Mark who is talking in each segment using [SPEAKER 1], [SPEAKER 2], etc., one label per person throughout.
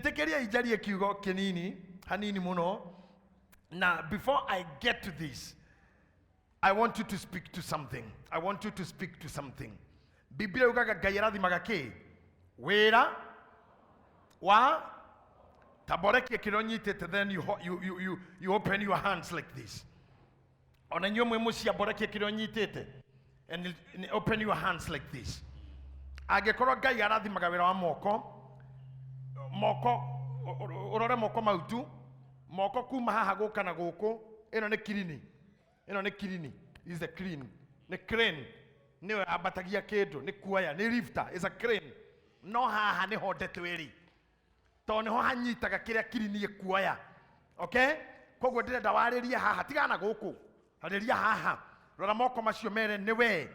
[SPEAKER 1] Njĩtĩkĩriai njarie kiugo kĩnini hanini mũno, na before I get to this, I want you to speak to something. I want you to speak to something. Biblia yugaga Ngai arathimaga kĩ? Wĩra wa tamborekie kĩrĩa ũnyitĩte, then you open your hands like this. Ona inyuĩ mwĩ mũciĩ amborekie kĩrĩa ũnyitĩte and open your hands like this. Angĩkorwo Ngai arathimaga wĩra wa moko, moko ũrore moko mau tu, moko kuma haha gũka na gũkũ, ĩno nĩ kirini, ĩno nĩ kirini, is a crane, nĩ crane, nĩyo yambatagia kĩndũ, nĩ kuoya, nĩ lifter, is a crane. No haha nĩho ndeto ĩrĩ, tondũ nĩho hanyitaga kĩrĩa kirini ĩkuoya. Okay, koguo ndĩrenda warĩrie haha, tigana na gũkũ, arĩria haha, rora moko macio mere nĩ we,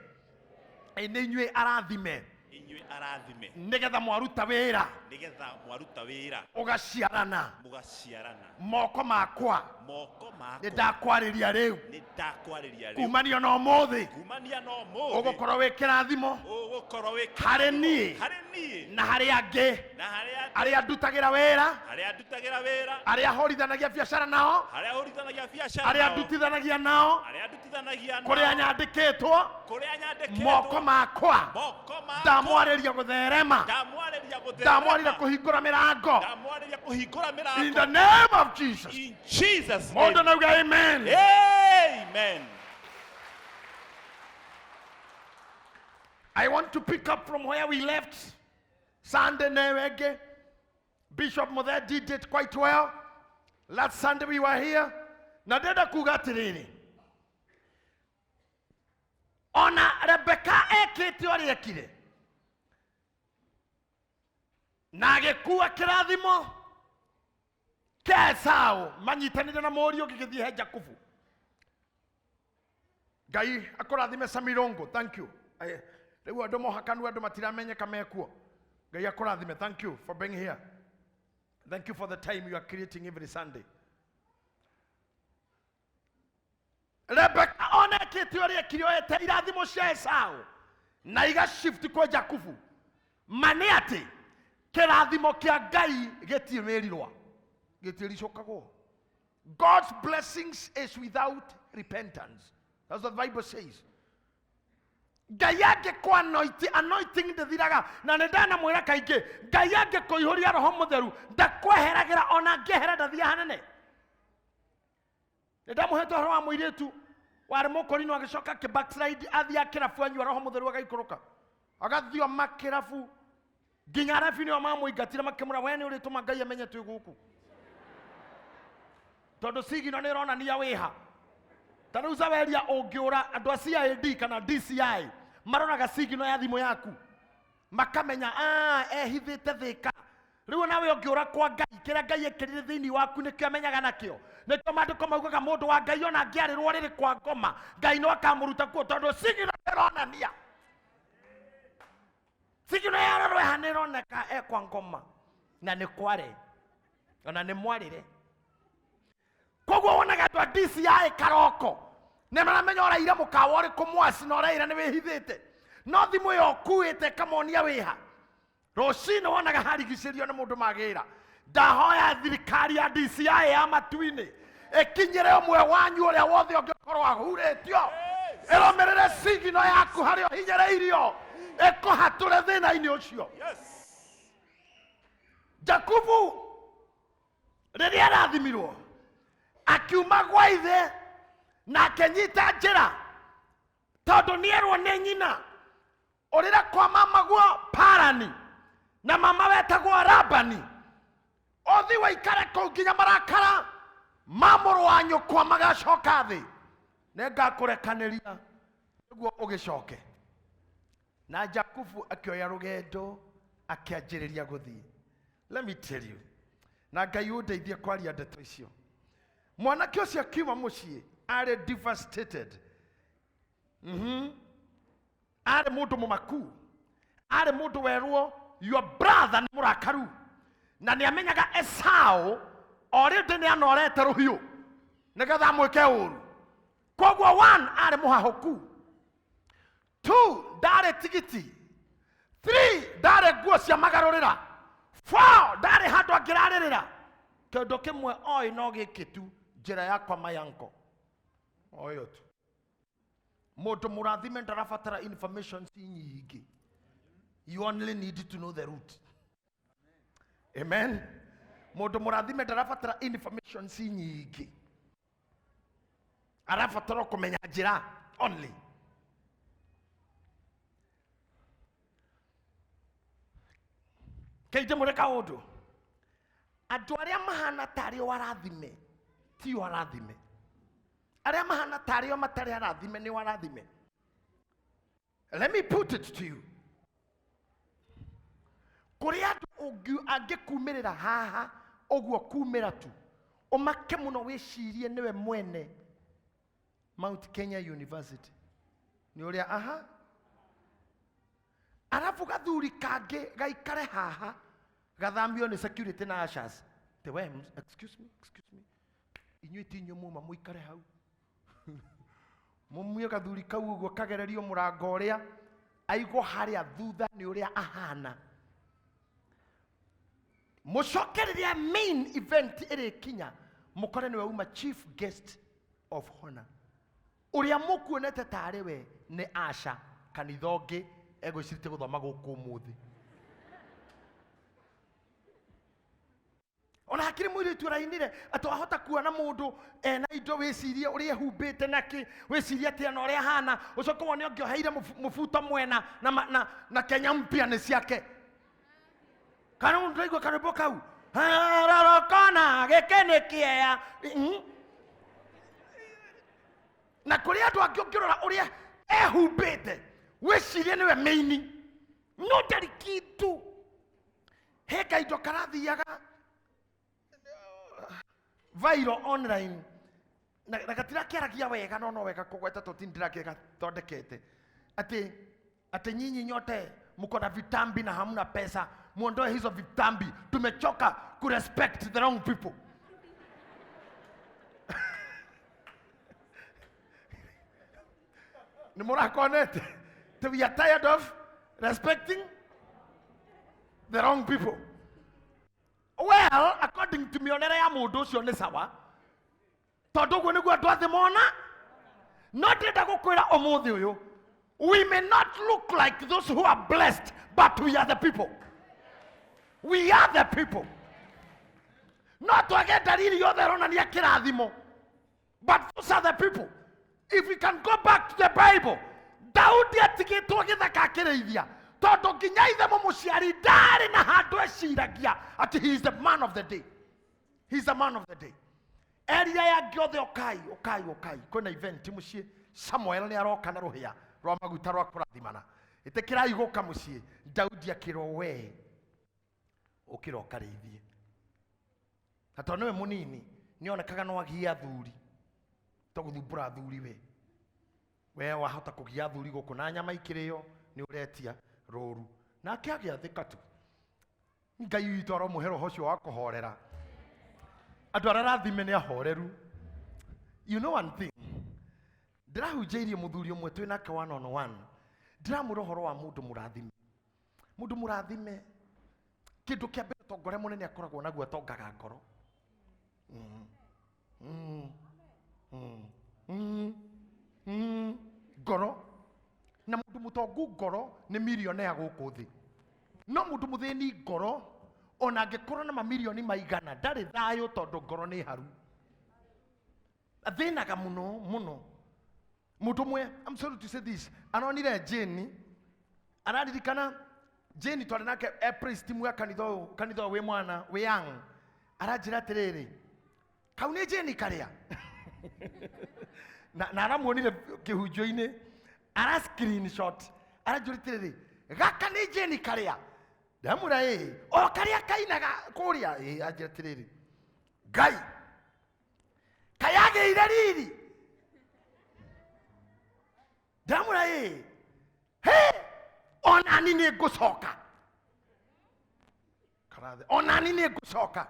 [SPEAKER 1] ĩ nĩ inyuĩ arathime,
[SPEAKER 2] Inyuĩ arathime,
[SPEAKER 1] nĩgetha mwaruta wĩra
[SPEAKER 2] nĩgetha mwaruta wĩra
[SPEAKER 1] ũgaciarana.
[SPEAKER 2] Mũgaciarana.
[SPEAKER 1] Moko makwa
[SPEAKER 2] moko
[SPEAKER 1] nĩ
[SPEAKER 2] makwa
[SPEAKER 1] ndakwarĩria rĩu,
[SPEAKER 2] nĩ ndakwarĩria rĩu,
[SPEAKER 1] kumania na ũmũthĩ
[SPEAKER 2] kumania na ũmũthĩ
[SPEAKER 1] ũgũkorwo wĩ kĩrathimo
[SPEAKER 2] ũgũkorwo wĩ
[SPEAKER 1] harĩ niĩ
[SPEAKER 2] harĩ niĩ
[SPEAKER 1] na harĩ angĩ
[SPEAKER 2] na harĩ
[SPEAKER 1] arĩa ndutagĩra wĩra,
[SPEAKER 2] arĩa ndutagĩra wĩra,
[SPEAKER 1] arĩa hũrithanagia biacara nao,
[SPEAKER 2] harĩa hũrithanagia biacara
[SPEAKER 1] arĩa
[SPEAKER 2] nao,
[SPEAKER 1] ndutithanagia nao,
[SPEAKER 2] arĩa ndutithanagia nao,
[SPEAKER 1] kũrĩa nyandĩkĩtwo,
[SPEAKER 2] kũrĩa nyandĩkĩtwo,
[SPEAKER 1] moko makwa
[SPEAKER 2] moko makwa
[SPEAKER 1] ndamwarĩria gũtherema,
[SPEAKER 2] ndamwarĩria gũtherema,
[SPEAKER 1] ndamwarĩria kũhingũra mĩrango,
[SPEAKER 2] ndamwarĩria kũhingũra
[SPEAKER 1] in the
[SPEAKER 2] mĩrango,
[SPEAKER 1] name of Jesus.
[SPEAKER 2] In Jesus
[SPEAKER 1] Mũndũ
[SPEAKER 2] name.
[SPEAKER 1] nauga amen.
[SPEAKER 2] Amen.
[SPEAKER 1] I want to pick up from where we left Sunday Newege. Bishop Mother did it quite well. Last Sunday we were here. Na ndĩrenda kuga atĩrĩrĩ, ona Rebeka ekĩte ũrĩa ekire na agĩkua kĩrathimo kĩa Esau manyitanĩire na mũriũ gĩgĩthiĩ he Jakubu. Ngai akũrathime Samirongo, thank you. Rĩu andũ mohakanu, andũ matiramenyeka mekuo. Ngai akũrathime, thank you for being here. Thank you for the time you are creating every Sunday. Rebeka onekĩte ũrĩa ekire, oete irathimo cia Esau na iga shift kwa Jakubu. Ma nĩ atĩ kĩrathimo kĩa Ngai gĩtirĩ wĩrirwa, gĩtiricũkagwo. God's blessings is without repentance. That's what the Bible says. Ngai angĩkũ anointing, anointing ndĩthiraga, na nĩ ndanamwĩra kaingĩ, Ngai angĩkũihũria Roho Mũtheru ndakweheragĩra, ona angĩehera ndathiaga hanene. Nĩ ndamũhete ũhoro wa mũirĩtu warĩ mũkorino agĩcoka akĩ backslide, athiĩ kĩrabu anyua Roho Mũtheru agaikũrũka agathioma kĩrabu nginya arabi nĩo mamũingatire, makĩmũra we nĩ ũrĩtũma Ngai amenye twĩ gũkũ, tondũ sigino nĩ ĩronania wĩha. Ta rĩu Zaweria, ũngĩũra andũ a CID kana DCI maroraga sigino ya thimũ yaku makamenya, ah, ehithĩte thĩka. Rĩu nawe ũngĩũra kwa Ngai, kĩrĩa Ngai ekĩrire thĩinĩ waku nĩkĩo amenyaga nakĩo. Nĩkĩo maandĩko maugaga mũndũ wa Ngai ona angĩarĩrwo rĩrĩ kwa ngoma, Ngai no akamũruta kuo, tondũ sigino ĩronania, sigino yarorwo ĩha nĩ ĩroneka e kwa ngoma na nĩ kware ona nĩ mwarĩre. Koguo wonaga andũ a DCI karoko nĩ maramenya ũraire mũkawa ũrĩkũ mwaci na ũraira nĩ wĩhithĩte, no thimũ ĩyo ũkuĩte ĩkamonia wĩha. Rũcinĩ wonaga harigicĩrio nĩ mũndũ magĩra. Ndahoya thirikari ya DCI ya matu-inĩ ĩkinyĩre ũmwe wanyu ũrĩa wothe ũngĩkorwo ahurĩtio, ĩrũmĩrĩre sigino yaku harĩa ũhinyĩrĩirio, ĩkũhatũre thĩna-inĩ ũcio. Jakubu rĩrĩa arathimirwo akiuma gwa ithe na akĩnyita njĩra, tondũ nĩerwo nĩ nyina ũrĩra kwa mama guo Parani na mama wetagwo Labani, ũthi waikare kũu nginya marakara ma mũrũ wa nyũkwa magacoka thĩ, nĩngakũrekanĩria nĩguo ũgĩcoke. Na Jakubu akĩoya rũgendo akĩanjĩrĩria gũthiĩ. Let me tell you, na Ngai ũndeithie kwaria ndeto icio, mwanake ũcio akiuma mũciĩ arĩ devastated. Arĩ mũndũ mũmaku, arĩ mũndũ werwo your brother nĩ mũrakaru, na nĩ amenyaga Esau already nĩ anorete rũhiũ nĩgetha amwĩke ũru. Koguo one, arĩ mũhahũku; two, ndarĩ tigiti; three, ndarĩ nguo cia magarũrĩra; Four, ndarĩ handũ angĩrarĩrĩra. Kĩndũ kĩmwe oĩ no gĩkĩ tu, njĩra yakwa mayanko. O ĩyo tu. Mũndũ mũrathime ndarabatara information ci nyingĩ. You only need to know the route. Amen. Mũndũ mũrathime ndarabatara information ci nyingĩ. Arabatara kũmenya njĩra only. Kei ndĩmwĩre kaũndũ. Andũ arĩa mahana tarĩ o arathime tio arathime. Arĩa mahana tarĩ o matarĩ arathime nĩo arathime. Let me put it to you. Kũrĩ andũ angĩkumĩrĩra haha ũguo kumĩra tu ũmake mũno wĩcirie nĩwe mwene Mount Kenya University nĩ ũrĩa aha arabu gathuri kangĩ gaikare haha gathamio nĩ security na ushers te we excuse me, excuse me, inyuĩ ti inyuĩ muma mũikare hau mumie gathuri kau ũguo kagererio mũrango ũrĩa aigwo harĩa thutha nĩ ũrĩa ahana mũcoke rĩrĩa main event ĩrĩkinya mũkore nĩwe uma chief guest of honor ũrĩa mũkuonete tarĩ we nĩ Asha kanitha ũngĩ egwĩcirĩtie gũthoma gũkũ ũmũthĩ. Ona hakĩrĩ mũirĩtu ũrainire atĩ wahota kuona mũndũ ena indo wĩcirie ũrĩa ehumbĩte nakĩ wĩcirie atĩ ona ũrĩa ahana ũcoke wone ũngĩ oheire mũbuto mwena na Kenya mpya nĩ ciake. Kana mũndũ ndaigua karwĩmbo kau harorokona gĩkĩ nĩ kĩeya. Na kũrĩ andũ angĩ ũngĩrora ũrĩa ehumbĩte wĩcirie nĩwe mĩini no ndarĩ kĩndũ. He kaindo karathiaga viral online na gatirakĩaragia wega no no wega kũgweta tondũ ti ndĩrakĩgathondekete atĩ nyinyi nyote mko na vitambi na hamna pesa, muondoe hizo vitambi, tumechoka ku respect the wrong people. Nĩ mũrakonete? We are tired of respecting the wrong people. Well, according to mĩonere ya mũndũ ũcio nĩ sawa, tondũ ũguo nĩguo andũ othe mona. No ndĩrenda gũkwĩra ũmũthĩ ũyũ, we may not look like those who are blessed, but we are the people. We are the people. No twage ndariri yothe ĩronania kĩrathimo, but those are the people. If we can go back to the Bible, Daudi atigĩtwo gĩthaka akĩrĩithia tondũ nginya ithe mũmũciari ndarĩ na handũ eciragia atĩ he is the man of the day. He is the man of the day. Eria ya ngĩothe ũkai, ũkai, ũkai. Kwĩna event mũciĩ, Samuel nĩ aroka na rũhĩa rwa maguta rwa kũrathimana. Ĩtĩkĩrai gũka mũciĩ. Daudi akĩrwo we ũkĩra ũkarĩithie. Na tondũ nĩwe mũnini nĩonekaga no agie athuri, to gũthumbũra athuri we. We wahota kũgia athuri gũkũ na nyama ikĩrĩo nĩ ũretia rũru. Nake agĩathĩka tu. Ngai witũ aromũhe roho ũcio wa kũhorera. Andũ arĩa arathime nĩ ahoreru. You know one thing, ndĩrahunjĩirie mũthuri ũmwe twĩ nake one on one, ndĩramwĩra ũhoro wa mũndũ mũrathime. Mũndũ mũrathime, kĩndũ kĩa mbere ũtonga ũrĩa mũnene akoragwo naguo atongaga ngoro. Ngoro. Na mũndũ mũtongu ngoro nĩ millionaire gũkũ thĩ. No mũndũ mũthĩni ngoro ona angĩkorwo na mamirioni maigana ndarĩ thayũ tondũ ngoro nĩ haru. Athĩnaga mũno mũno. Mũndũ ũmwe, I'm sorry to say this, aronire Jane, araririkana Jane twarĩ nake e praise team ya kanitha ũyũ, kanitha ũyũ wĩ mwana, wĩ young. Aranjĩra atĩrĩrĩ, kau nĩ Jane karĩa? Na aramuonire kĩhunjio-inĩ, ara screenshot, aranjũria atĩrĩrĩ, gaka nĩ Jane karĩa? Ndamwĩra ĩĩ, o karĩa kainaga kũrĩa? Ĩĩ, anjĩra atĩrĩrĩ, Ngai, kayagĩire riri? Ndamwĩra ĩĩ, he, onani nĩ ngũcoka. Karathe, onani nĩ ngũcoka.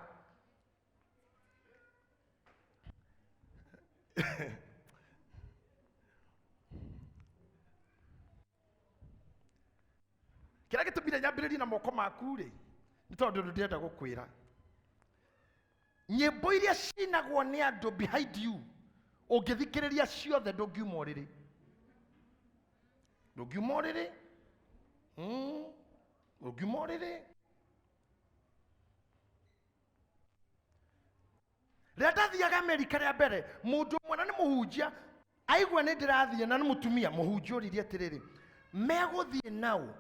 [SPEAKER 1] Kĩrĩa gĩtũmire nyambĩrĩrie na moko maku rĩ, Nĩ tondũ ũndũ ndĩrenda gũkwĩra, nyĩmbo iria cinagwo nĩ andũ behind you, ũngĩthikĩrĩria ciothe ndũngiuma ũrĩrĩ, ndũngiuma ũrĩrĩ. Ndũngiuma ũrĩrĩ. Rĩrĩa ndathiaga Amerika rĩa mbere, mũndũ ũmwe na nĩ mũhunjia aigua nĩ ndĩrathiĩ, na nĩ mũtumia mũhunjia, ũririe atĩrĩrĩ, megũthiĩ nao?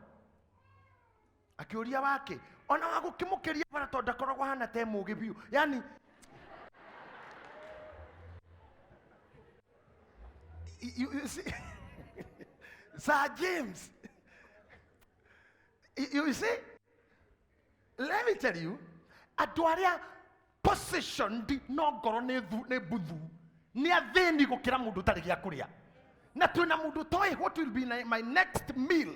[SPEAKER 1] Akĩũria wake ona wa gũkĩmũkĩria bara, tondũ ndakoragwo hana te mũgĩ biũ, yani you see, Sir James, you see, let me tell you, andũ arĩa positioned no ngoro nĩ nĩ mbuthu nĩ athĩni gũkĩra mũndũ ũtarĩ gĩa kũrĩa. Na twĩna mũndũ toĩ what will be my next meal,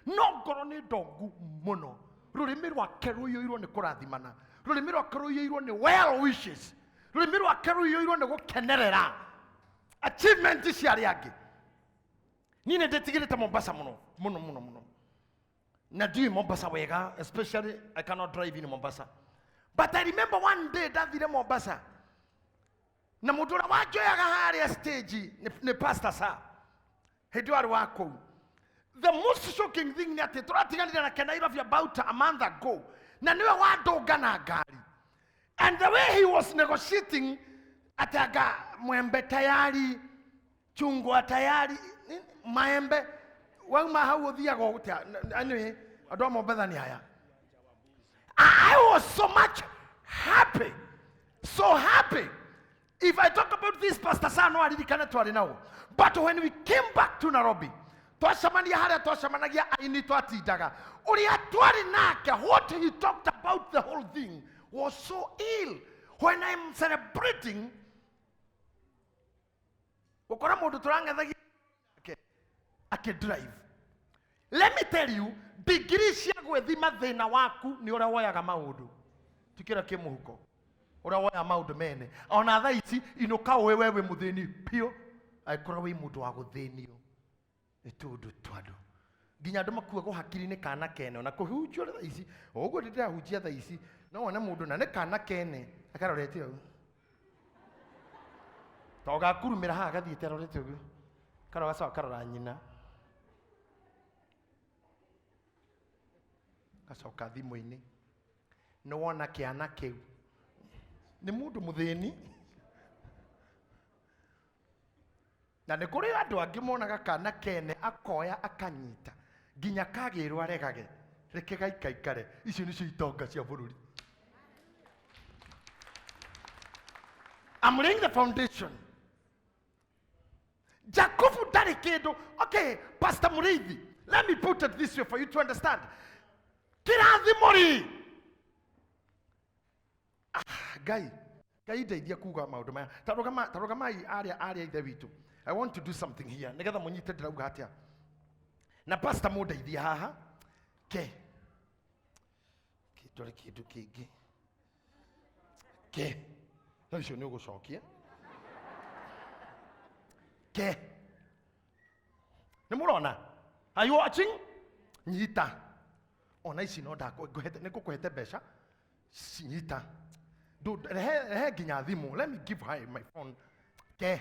[SPEAKER 1] no ngoro nĩ ndongu mũno. Rũrĩmĩ rwake rũiyũirwo nĩ kũrathimana, rũrĩmĩ rwake rũiyũirwo nĩ well wishes, rũrĩmĩ rwake rũiyũirwo nĩ gũkenerera achievement cia arĩa angĩ. Niĩ nĩ ndĩtigĩrĩte Mombasa mũno mũno mũno mũno, na ndiũĩ Mombasa wega, especially I cannot drive in Mombasa. But I remember one day ndathire Mombasa, na mũndũ ũrĩa wanjoyaga harĩa stage nĩ pastor sa hĩndĩ ĩyo arĩ wa kũu. The most shocking thing nĩ atĩ tũratiganire nake Nairobi about a month ago, na nĩwe wandũnga na ngari, and the way he was negotiating, atanga mwembe tayari, chungwa tayari, maembe, wauma hau ũthiaga ũgũte. Anyway, andũ a Mombatha nĩ aya. I was so much happy, so happy. If I talk about this, Pastor Sano aririkane twarĩ nao. But when we came back to Nairobi, twacemania harĩa twacemanagia aini twatindaga, ũrĩa twarĩ nake, what he talked about, the whole thing was so ill. When I'm celebrating, gũkora mũndũ tũrang'ethagia akĩ drive. Let me tell you, degree cia gwĩthima thĩna waku nĩ ũrĩa woyaga maũndũ, ti kĩrĩa kĩ mũhuko, ũrĩa woyaga maũndũ mene. Ona thaa ici inũka ũĩ we wĩ mũthĩni biũ, angĩkorwo wĩ mũndũ wa gũthĩnio nĩ tũndũ twa andũ, nginya andũ makuagwo hakiri-inĩ kana kene. Ona kũhunjio thaa ici ũguo ndĩrahunjia thaa ici, no wone mũndũ na nĩ kana kene akarorete ũguo, to gakurumĩra haha gathiĩte arorete ũguo, karora gacoka karora nyina, gacoka thimũ-inĩ. Nĩ wona kĩana kĩu nĩ mũndũ mũthĩni. Na nĩ kũrĩ andũ angĩ monaga kana kene akoya akanyita nginya kagĩrwo aregage, reke gaikaikare. Icio nĩcio itonga cia bũrũri. I'm laying the foundation. Jacobu ndarĩ kĩndũ. Okay, Pastor Muriithi, let me put it this way for you to understand. Kĩrathimo rĩ, ah, Ngai, Ngai ndeithia kuga maũndũ maya. Tarũgamai arĩa ithe witũ. I want to do something here nĩgetha mũnyite ndĩrauga atĩa. Na pastor mũndeithie haha ke kĩndore kĩndũ kĩngĩ ke no icio nĩ ũgũcokia ke nĩ mũrona. Are you watching? Nyita ona ici no ndakũhete, nĩ ngũkũhete mbeca. Nyita. Rehe, rehe nginya thimũ. Let me give her my phone. Ke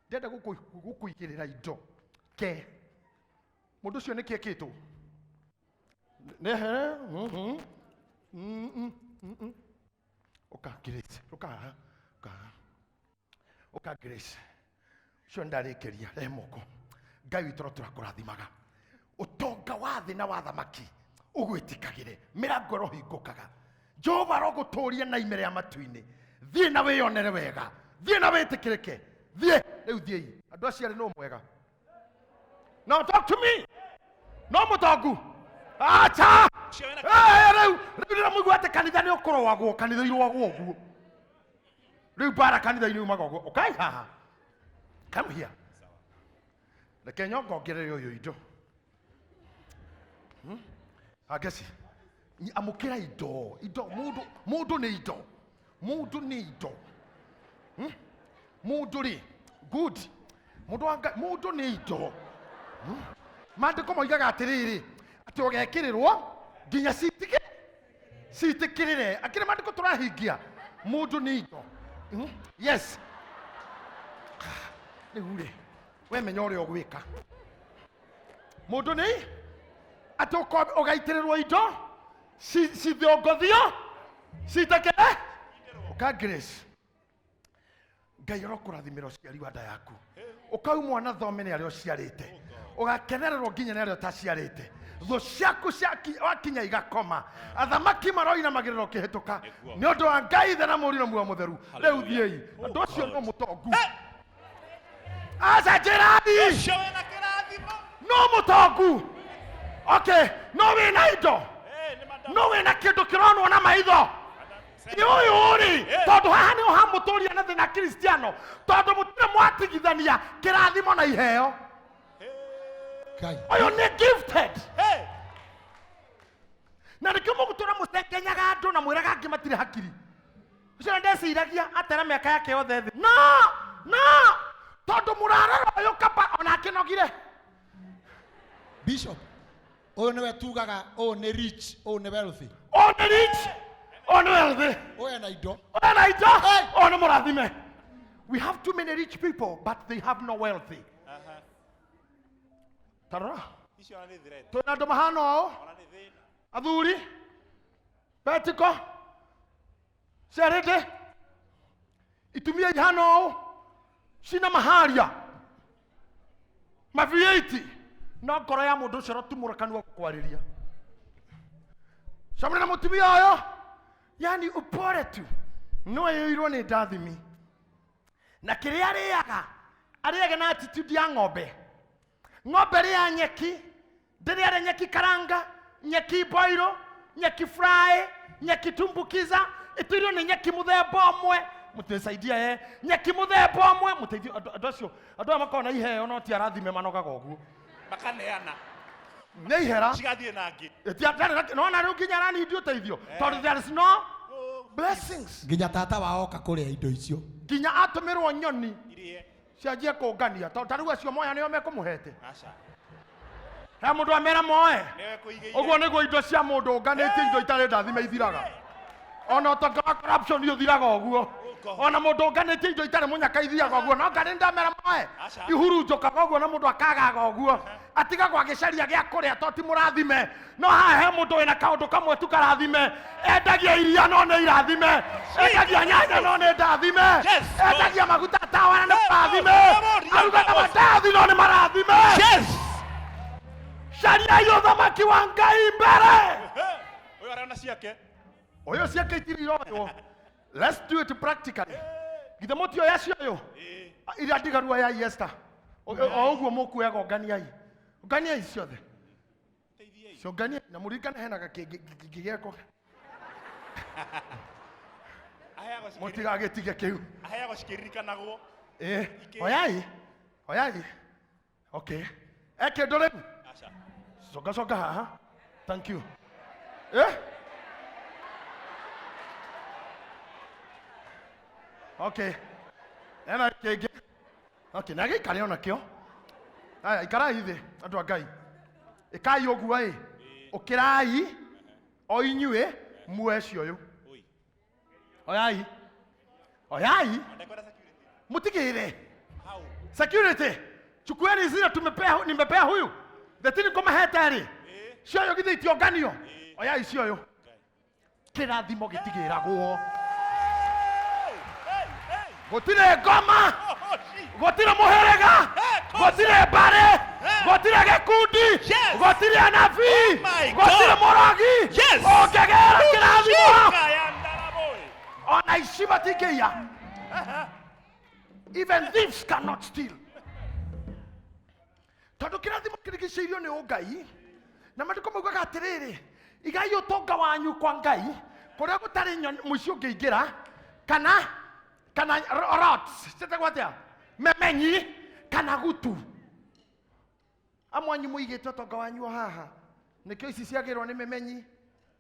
[SPEAKER 1] ndenda gũkũigĩrĩra indo ke mũndũ ũcio nĩ kĩekĩtwo nehere. Ũka Grace, ũka haha, ũka haha, ũka Grace. Ũcio ndarĩkĩria. Rehe moko. Ngai witũ tũrakũrathimaga. Ũtonga wa thĩ na wa thamaki ũgwĩtĩkagĩre, mĩrango ĩrohingũkaga. Jehova arogũtũria na ime rĩa matu-inĩ. Thiĩ na wĩyonere wega, thiĩ na wĩtĩkĩrĩke. Thiĩ rĩu, thiĩi. Andũ acio arĩ no mwega. Now talk to me. No mũtongu acha.
[SPEAKER 2] Ũcio wĩna
[SPEAKER 1] Eh, rĩu ndĩramũigua atĩ kanitha nĩ ũkũrũagwo, kanitha irũagwo ũguo. Rĩu mbara kanitha-inĩ umaga ũguo. Ũkai haha, come here. Reke nyongongerere ũyũ indo. Angeci amũkĩra indo, indo. Mũndũ, mũndũ nĩ indo, mũndũ nĩ indo. Mũndũ rĩ, good mũndũ wa Ngai, mũndũ nĩ indo. Maandĩko moigaga atĩrĩrĩ, atĩ ũgekĩrĩrwo nginya citige. Ciitĩkĩrĩre. Akĩrĩ maandĩko tũrahingia. Mũndũ nĩ indo. Yes. Rĩu rĩ, we menya ũrĩa ũgwĩka. Mũndũ nĩ atĩ ũgaitĩrĩrwo indo cithiongothio ciitakĩre. Ũka Grace. Ngai arokũrathimĩra ũciari wa nda yaku. Ũkau mwana thome nĩ arĩa ũciarĩte. Ũgakenererwo nginya nĩ arĩa ũtaciarĩte. Thũ ciaku wakinya igakoma. Athamaki maroinamagĩrĩra ũkĩhĩtũka. Nĩ ũndũ wa Ngai Ithe na Mũriũ na Muoyo Mũtheru. Rĩu thiĩi. Andũ acio no mũtongu. Aca njĩrani.
[SPEAKER 2] Ũcio wĩna kĩrathimo.
[SPEAKER 1] No mũtongu. Okay, no wĩna indo.
[SPEAKER 2] Nĩ madam.
[SPEAKER 1] No wĩna kĩndũ kĩronwo na maitho. Ũyũ rĩ, tondũ haha nĩho hamũtũria na thĩna Kristiano, tondũ mũtirĩ mwatigithania kĩrathimo na iheo.
[SPEAKER 3] Ngai.
[SPEAKER 1] Ũyũ nĩ gifted. Na nĩkĩo mũgũtũra mũcengenyaga andũ na mwĩraga angĩ matirĩ hakiri. Ũcio ndeciragia atera mĩaka yake yothe thĩ. No, no, tondũ mũrarora ũyũ kaba ona akĩnogire.
[SPEAKER 3] Bishop, ũyũ nĩwe tugaga ũyũ nĩ rich, ũyũ nĩ wealthy.
[SPEAKER 1] Ũyũ nĩ rich, ũyũ nĩ wealthy.
[SPEAKER 3] Ũyũ ena indo.
[SPEAKER 1] Ũyũ ena indo, ũyũ nĩ mũrathime. We have too many rich people, but they have no wealthy. Tarora.
[SPEAKER 2] Icio ona nĩ threat.
[SPEAKER 1] Twĩna andũ mahana ũũ.
[SPEAKER 2] Ona nĩ thĩna.
[SPEAKER 1] Athuri, Betiko, Serede, itumia ihana ũũ, cina maharia, mavieti, no ngoro ya mũndũ ũcio ĩrotumũra kanua gũkwarĩria. Camũra na mũtumia ũyũ, yani upore tu, no ĩyũirwo nĩ ndathimi. Na kĩrĩa arĩaga, arĩaga na attitude ya ng'ombe. Ng'ombe rĩa nyeki, ndĩrĩare nyeki karanga, nyeki boiro, nyeki fry, nyeki tumbukiza, ĩtuirwo nĩ nyeki mũthemba ũmwe. Mũtĩsaidia e, nyeki mũthemba ũmwe, mũteithio andũ acio, andũ aya makoragwo na iheo no ti arathime manogaga ũguo.
[SPEAKER 2] Makaneana.
[SPEAKER 1] Nĩ ihera.
[SPEAKER 2] Cigathiĩ na angĩ.
[SPEAKER 1] Nona rĩu nginya aranindi ũteithio. Tondũ there is no blessings.
[SPEAKER 3] Nginya tata wao oka kũrĩa indo icio.
[SPEAKER 1] Nginya atũmĩrwo nyoni.
[SPEAKER 2] Irie.
[SPEAKER 1] Cianjie kũngania. Tondũ ta rĩu acio moya nĩo mekũmũhete.
[SPEAKER 2] Aca.
[SPEAKER 1] He mũndũ amera moe.
[SPEAKER 2] Nĩwe kũigĩire.
[SPEAKER 1] Ũguo nĩguo indo cia mũndũ ũnganĩtie indo itarĩ ndathime ithiraga. Ona ũtonga wa corruption ũthiraga ũguo. Ona mũndũ ũnganĩtie indo itarĩ mũnyaka ithiaga ũguo. No ngarĩ ndamera moe.
[SPEAKER 2] Aca.
[SPEAKER 1] Ihurunjũkaga ũguo na mũndũ akagaga ũguo. Atigagwo agĩcaria gĩa kũrĩa to ti mũrathime. No haha he mũndũ wĩna kaũndũ kamwe tu karathime. Endagia iria no nĩ irathime. Endagia nyanya no nĩ ndathime. Endagia maguta tawa na nĩ marathime. Arugaga mandathi no nĩ marathime. Cariai ũthamaki wa Ngai mbere.
[SPEAKER 2] Ũyũ arona ciake.
[SPEAKER 1] Ũyũ ciake itirĩ iroywo. Let's do it practically. Githĩ mũtioya cioyũ? Iria ndigaru oyai Esther. O ũguo mũkuoyaga ũnganiai. Ũnganiai ciothe. Ciũnganiai na mũririkane hena gakĩngĩ gĩakwa. Mũtigagĩtige kĩu.
[SPEAKER 2] Aheagwo cikĩririkanagwo.
[SPEAKER 1] Oyai. Oyai. Okay. Kĩndũ rĩu?
[SPEAKER 2] Aca.
[SPEAKER 1] Coka coka haha. Thank you. Okay. Ena kĩngĩ. Okay, na gĩikare ona kĩo. Aya, ikarai thĩ, andũ a Ngai. Ĩkai ũguo ĩ. Ũkĩrai o inyuĩ muoe cioyũ. Oyai. Oyai. Mũtigĩre. Security. Chukueni zile tumepea, nimepea huyu. Thetini ngũmahete rĩ. Cioyũ githĩ itionganio. Oyai cioyũ. Kĩrathimo gĩtigĩragwo. Gũtirĩ ngoma. Gũtirĩ mũhĩrĩga. Gũtirĩ mbarĩ. Gũtirĩ gĩkundi. Gũtirĩ anabii. Gũtirĩ mũrogi. Ũngĩgĩra kĩrathimo. Ona ici matingĩiya. Even thieves cannot steal. Tondũ kĩrathimo kĩrigicĩirio nĩ ũngai, na maandĩko maugaga atĩrĩrĩ, igai ũtonga wanyu kwa Ngai, kũrĩa gũtarĩ mũici ũngĩingĩra, kana rots, ciĩtagwo atĩa? Memenyi, kana gutu. Amwe anyu mũigĩte ũtonga wanyu o haha, nĩkĩo ici ciagĩrwo nĩ memenyi,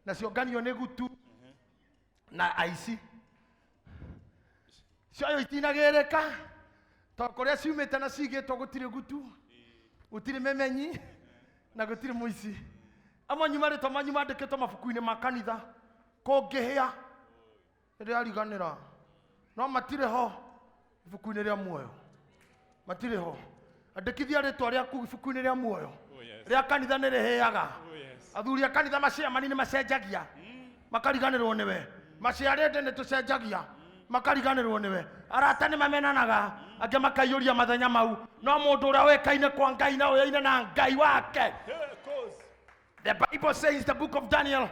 [SPEAKER 1] na cionganio nĩ gutu, na aici. Cioyo itinagĩrĩka, tondũ kũrĩa ciumĩte na cigĩtwo gũtirĩ gutu, gũtirĩ memenyi, na gũtirĩ mũici. Amwe anyu marĩtwa manyu mandĩkĩtwo mabuku-inĩ ma kanitha. Kũngĩhĩa nĩndĩrariganĩra, no matirĩ ho ibuku-inĩ rĩa muoyo, matirĩ ho. Andĩkithia rĩtwa rĩaku ibuku-inĩ rĩa muoyo.
[SPEAKER 2] Oh, yes.
[SPEAKER 1] Rĩa kanitha nĩ rĩhĩaga.
[SPEAKER 2] Oh, yes.
[SPEAKER 1] Athuri a kanitha maciamani nĩ macenjagia, makariganĩrwo nĩwe. Maciarĩndĩ nĩ tũcenjagia, makariganĩrwo nĩwe. Arata nĩ mamenanaga, angĩ makaiyũria mathenya mau, no mũndũ ũrĩa ũĩkaine kwa Ngai na ũyaine na Ngai wake.
[SPEAKER 2] Hey, cause.
[SPEAKER 1] The Bible says, the book of Daniel,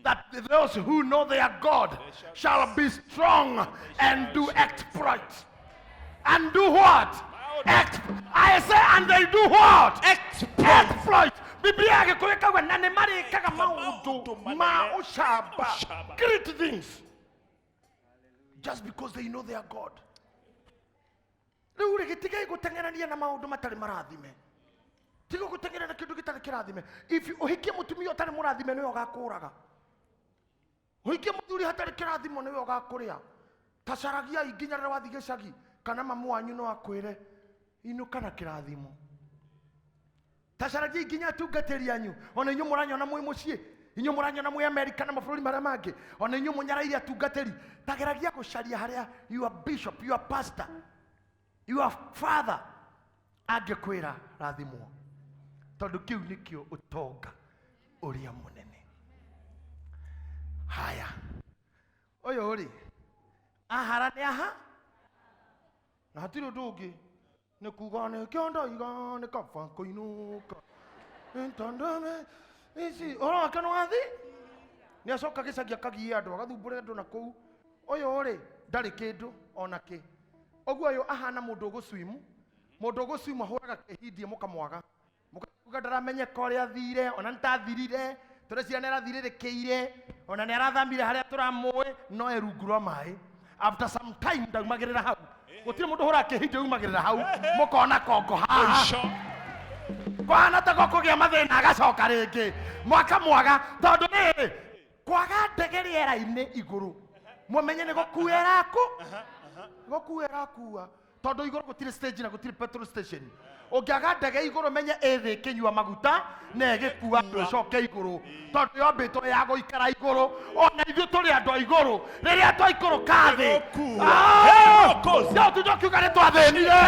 [SPEAKER 1] that those who know their God shall be strong and do exploits. And do what? I say, and they do what? Exploit. Biblia ya Gĩkũyũ ĩkauga na nĩ marĩkaga maũndũ
[SPEAKER 2] Maũndũ
[SPEAKER 1] ma
[SPEAKER 2] manene.
[SPEAKER 1] ũcamba.
[SPEAKER 2] Ũcamba.
[SPEAKER 1] Great things. Just because they know their God. Rĩu rĩ, gĩtigai gũteng'erania na maũndũ matarĩ marathime. Tiga gũteng'era na kĩndũ gĩtarĩ kĩrathime. If you- ũhikie mũtumia ũtarĩ mũrathime, nĩwe ũgakũraga. Ũhikie mũthuri hatarĩ kĩrathimo, nĩwe ũgakũrĩa. Tacaragiai nginya rĩrĩa wathiĩ gĩcagi, kana mamu wanyu no akwĩre inũka na kĩrathimo. Tacaragiai nginya atungatĩri anyu, ona inyuĩ mũranyona mwĩ mũciĩ, inyuĩ mũranyona mwĩ Amerika na mabũrũri marĩa mangĩ, ona inyuĩ mũnyaraire atungatĩri, tageragia gũcaria harĩa your bishop, your pastor, your father angĩkwĩra rathimwo, tondũ kĩu nĩkĩo ũtonga ũrĩa mũnene. Haya, ũyũ rĩ, ahara nĩ aha, na hatirĩ ũndũ ũngĩ nĩ kuga nĩkĩo ndoiga nĩ kaba kũinũka ntandame ici. Ũhoro wake nĩ wathi, nĩ acoka gĩcagi akagie andũ, agathumbũre andũ na kũu. Ũyũ rĩ, ndarĩ kĩndũ ona kĩ. Ũguo ũyũ ahana mũndũ ũgũcwimu. Mũndũ ũgũcwimu ahũraga kĩhindie, mũkamwaga, mũkauga ndaramenyeka ũrĩa athire, ona nĩtathirire, tũreciria nĩ arathirĩrĩkĩire, ona nĩ arathamire harĩa tũramũĩ, no e rungu rwa maĩ. After some time ndaumagĩrĩra hau. Gũtirĩ mũndũ ũhũraga kĩhindie umagĩrĩra hau, mũkona kongo haha.
[SPEAKER 2] Ũico.
[SPEAKER 1] Kwana ta gũkũgĩa mathĩna, agacoka rĩngĩ mwaka mwaga, tondũ rĩrĩ kwaga ndege rĩera-inĩ igũrũ, mũmenye nĩ gũkua ĩraku, gũkua ĩrakua, tondũ igũrũ gũtirĩ stage na gũtirĩ petrol station. Ũngĩaga ndege igũrũ, menye ĩthĩ ĩkĩnyua maguta na ĩgĩkua andũ ĩcoke igũrũ, tondũ yombĩtwo ya gũikara igũrũ. Ona ithuĩ tũrĩ andũ a igũrũ, rĩrĩa twaikũrũka thĩ.
[SPEAKER 2] Ĩgũkua.
[SPEAKER 1] Ah!
[SPEAKER 2] Ĩgũkũza.
[SPEAKER 1] Ndautinda ũkiuga nĩ twathĩnire,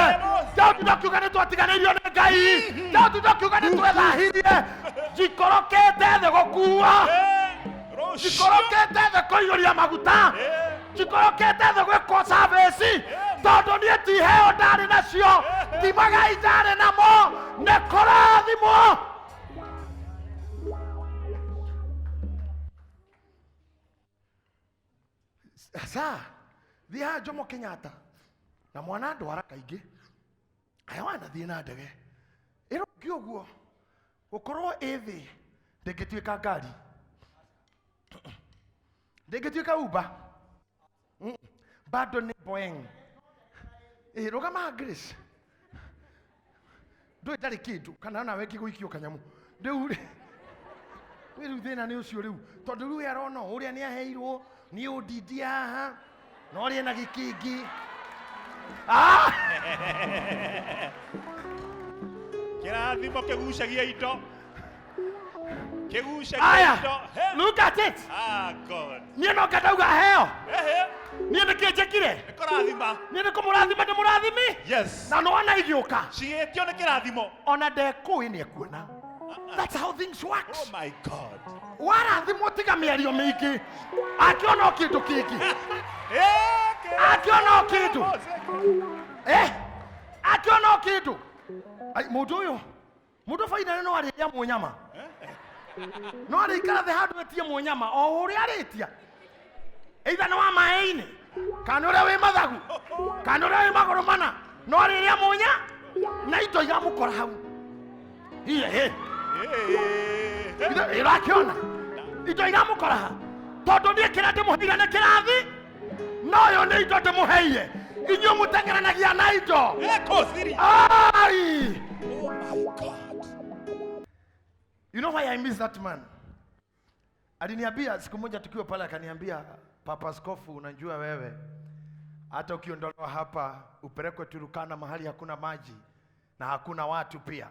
[SPEAKER 1] ndautinda ũkiuga nĩ twatiganĩirio nĩ Ngai, ndautinda ũkiuga nĩ twethahirie. Njikorokete thĩ gũkua.
[SPEAKER 2] Hey, rũciũ.
[SPEAKER 1] Njikorokete thĩ kũiyũria maguta.
[SPEAKER 2] Eh.
[SPEAKER 1] Njikorokete thĩ gwĩkwo service, tondũ niĩ ti heo ndarĩ nacio, ti magai ndarĩ namo, nĩ kũrathimwo. Sa thiĩ haha Jomo Kenyatta na mwana ndwara kaingĩ aya wanathiĩ na ndege ĩrũngi ũguo, gũkorwo ĩ thĩ ndĩngĩtuĩka ngari, ndĩngĩtuĩka Uber. Bado nĩ Boeing. Ĩ rũgama haha, Grace, ndũĩ ndarĩ kĩndũ kana nawe ngĩgũikio kanyamũ rĩu rĩ. Rĩu thĩna nĩ ũcio rĩu, tondũ rĩu arona ũrĩa nĩ aheirwo nĩ ũndindi haha, na ũrĩa na gĩkĩngĩ. Ah!
[SPEAKER 2] Kĩrathimo kĩgucagia indo. Kĩgucagia
[SPEAKER 1] Aya,
[SPEAKER 2] indo. Hey.
[SPEAKER 1] look at it.
[SPEAKER 2] Ah, God.
[SPEAKER 1] Niĩ no ngandauga heo.
[SPEAKER 2] Ehe.
[SPEAKER 1] Niĩ nĩkĩ njĩkire?
[SPEAKER 2] Nĩ kũrathima.
[SPEAKER 1] Niĩ nĩ kũmũrathima, ndĩ mũrathimi.
[SPEAKER 2] Yes.
[SPEAKER 1] Na nĩwona igĩũka.
[SPEAKER 2] Cigĩtio nĩ kĩrathimo.
[SPEAKER 1] Ona ndekũĩ nĩ ekuona. That's how things works.
[SPEAKER 2] Oh my God.
[SPEAKER 1] Warathimwo, tiga mĩario mĩingĩ, akĩona o kĩndũ kĩngĩ.
[SPEAKER 2] Eh,
[SPEAKER 1] Akĩona o kĩndũ. Eh, akĩona o kĩndũ. Ai, mũndũ ũyũ, mũndũ bainane no arĩrĩa mũnyama, no arĩikara thĩ handũ etie mũnyama o ũrĩa arĩtia, either nĩ wa maĩ-inĩ kana ũrĩa wĩ mathagu kana ũrĩa wĩ magũrũ mana, no arĩrĩa mũnya na indo iramũkora hau. Iye, he. Ĩrakĩona indo iramũkora ha, tondũ niĩ kĩrĩa ndĩmũheire nĩ kĩrathi, no ũyũ nĩ indo ndĩmũheire. Inyuĩ mũteng'eranagia na indo.
[SPEAKER 2] Ekosiri.
[SPEAKER 1] Ai!
[SPEAKER 2] Oh my God.
[SPEAKER 1] You know why I miss that man? Aliniambia siku moja tukiwa pale, akaniambia, "Papa Askofu, unajua wewe hata ukiondolewa hapa upelekwe Turkana mahali hakuna maji na hakuna watu pia,